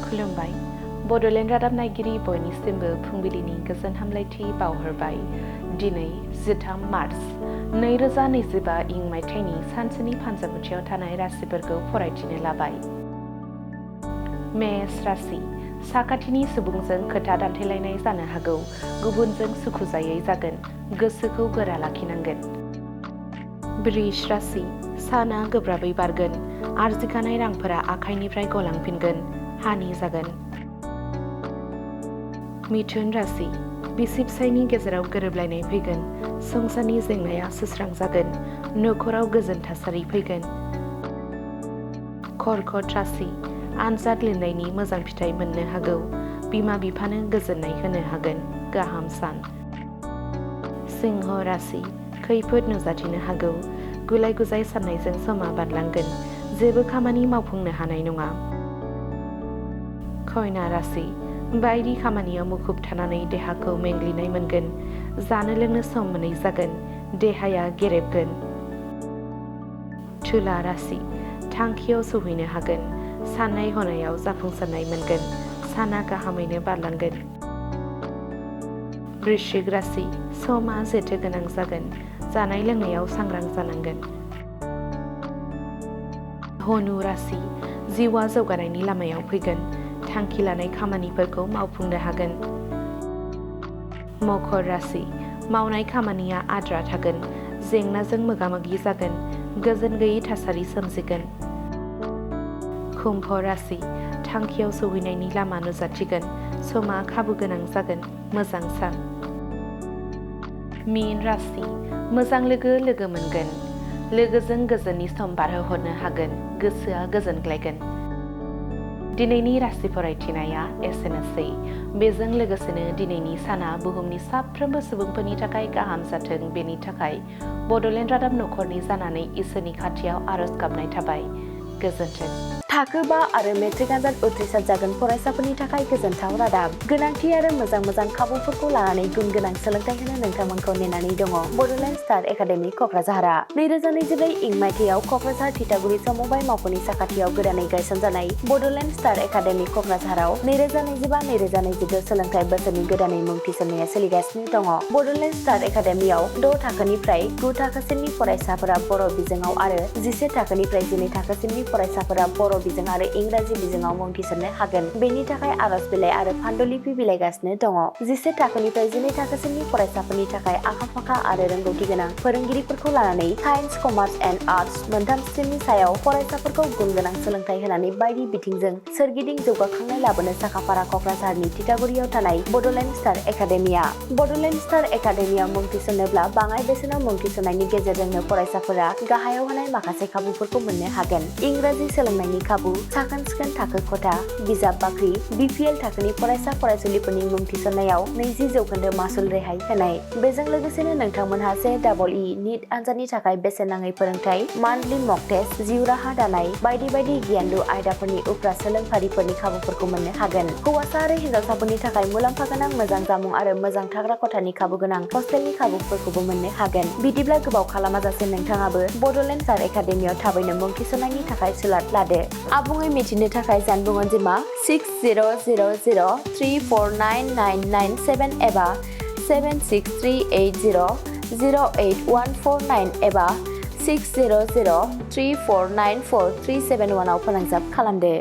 खुलुमबाय बड'लेण्ड रादाब नायगिरि बयनिसिमबो फुंबिलिनि गोजोन हामलायथि बावहरबाय। दिनै 13 मार्च 2025 मायथाइनि सानसेनि फानजामुथियाव थानाय राशिफोरखौ फरायथिनो लाबाय। मेष राशि साखाथिनि सुबुंजों खोथा दान्थेलायनाय जानो हागौ, गुबुनजों सुखुजायै जागोन, गोसोखौ गोरा लाखिनांगोन। वृष राशि साना गोब्राबै बारगोन, आरजिखानाय रांफोरा आखाइनिफ्राय गलांफिनगोन, हानि जागोन। मिथुन राशि बिसि फिसायनि गेजेराव गोरोबलायनाय फैगोन, संसारनि जेंनाया सुस्रांजागोन, नखराव गोजोन थासारि फैगोन। कर्कट राशि आनजाद लिरनायनि मोजां फिथाइ मोननो हागौ, बिमा बिफानो गोजोननाय होनो हागोन, गाहाम सान। सिंह राशि खैफोद नुजाथिनो हागौ, गुलाय गुजाय साननायजों समा बारलांगोन, जेबो खामानि मावफुंनो हानाय नङा। कन्या राशि बायदि खामानियाव मुखुब थानानै देहाखौ मेंग्लिनाय मोनगोन, जानो लोंनो सम मोनै जागोन, देहाया गेरेबगोन। तुला राशि थांखियाव सौहैनो हागोन, साननाय हनायाव जाफुंसारनाय मोनगोन, साना गाहामैनो बारलांगोन। वृश्चिक राशि समा जेथो गोनां जागोन, जानाय लोंनायाव सांग्रां जानांगोन। धनु राशि जिउआ जौगानायनि लामायाव फैगोन, थांखि लानाय खामानिफोरखौ मावफुंनो हागोन। मकर राशि मावनाय खामानिया आद्रा थागोन, जेंनाजों मोगा मोगि जागोन, गोजोन गैयै थासारि सोमजिगोन। कुम्भ राशि थांखियाव सौहैनायनि लामा नुजाथिगोन, समा खाबु गोनां जागोन, मोजां सान। मीन राशि मोजां लोगो मोनगोन, लोगोजों गोजोननि सम बारहोहरनो हागोन, गोसोआ गोजोनग्लायगोन। दिनैनि राशि फरायथिनाया एसेनोसै। बेजों लोगोसेनो दिनैनि साना बुहुमनि साफ्रोमबो सुबुंफोरनि थाखाय गाहाम जाथों, बेनि थाखाय बड'लेण्ड रादाब नखरनि जानानै इसोरनि खाथियाव आरज गाबनाय थाबाय। गोजोन्थों। थाखो 5 आरो मेट्रिक आनजाद उथ्रिसार जागोन फरायसाफोरनि थाखाय गोजोनथाव रादाब। गोनांथि आरो मोजां खाबुफोरखौ लानानै गुन गोनां सोलोंथाइ होनो नोंथांमोनखौ नेनानै दङ बड'लेण्ड स्टार एकाडेमि क'क्राझारआ। 2024 इं मायथाइयाव क'क्राझार थिथागुरि समबाय मावख'नि साखाथियाव गोदानै गायसनजानाय बड'लेण्ड स्टार एकाडेमि क'क्राझाराव 2025-2026 सोलोंथाइ बोसोरनि गोदानै मुं थिसननाया सोलिगासिनो दङ। बड'लेण्ड स्टार एकाडेमियाव 6 थाखोनिफ्राय 9 थाखोसिमनि फरायसाफोरा बर' बिजोङाव आरो 11 थाखोनिफ्राय 12 थाखोसिमनि फरायसाफोरा बर' बिजों आरो इंराजि बिजोङाव मुं थिसननो हागोन। बेनि थाखाय आरज बिलाइ आरो पान्डुलिपि बिलाइगासिनो दङ। 11 थाखोनिफ्राय 12 थाखोसिमनि फरायसाफोरनि थाखाय आखा-फाखा आरो रोंगौथि गोनां फोरोंगिरिफोरखौ लानानै साइन्स, कमार्स एन्ड आर्टस मोनथाम स्ट्रिमनि सायाव फरायसाफोरखौ गुन गोनां सोलोंथाइ होनानै बायदि बिथिंजों सोरगिदिं जौगाखांनाय लाबोनो साखाफारा क'क्राझारनि थिथागुरियाव थानाय बड'लेण्ड स्टार एकाडेमिया। बड'लेण्ड स्टार एकाडेमियाव मुं थिसननोब्ला बाङाय बेसेनाव मुं थिसननायनि गेजेरजोंनो फरायसाफोरा गाहायाव होनाय माखासे खाबुफोरखौ मोननो हागोन। इंराजि सोलोंनायनि खाबु, साखोन-सिखोन थाखो खथा, बिजाब बाख्रि, BPL थाखोनि फरायसा फरायसुलिफोरनि मुं थिसननायाव 20% मासुल रेहाय होनाय। बेजों लोगोसेनो नोंथांमोनहा JEE नीट आनजादनि थाखाय बेसेन नाङै फोरोंथाय, मान्थलि मक टेस्ट, जिउ राहा दानाय बायदि गियानलु आयदाफोरनि उफ्रा सोलोंफारिफोरनि खाबुफोरखौ मोननो हागोन। हौवासा आरो हिन्जावसाफोरनि थाखाय मुलाम्फा गोनां मोजां जामुं आरो मोजां थाग्रा खथानि खाबु गोनां हस्टेलनि खाबुफोरखौबो मोननो हागोन। बिदिब्ला गोबाव खालामाजासे नोंथाङाबो बड'लेण्ड स्टार एकाडेमियाव थाबैनो मुं थिसननायनि थाखाय सुलाद लादो। आबुङै मिथिनो थाखाय जानबुं अनजिमा 6000349997 एबा 7638008149 एबा 6003494371 आव फोनांजाब खालामदो।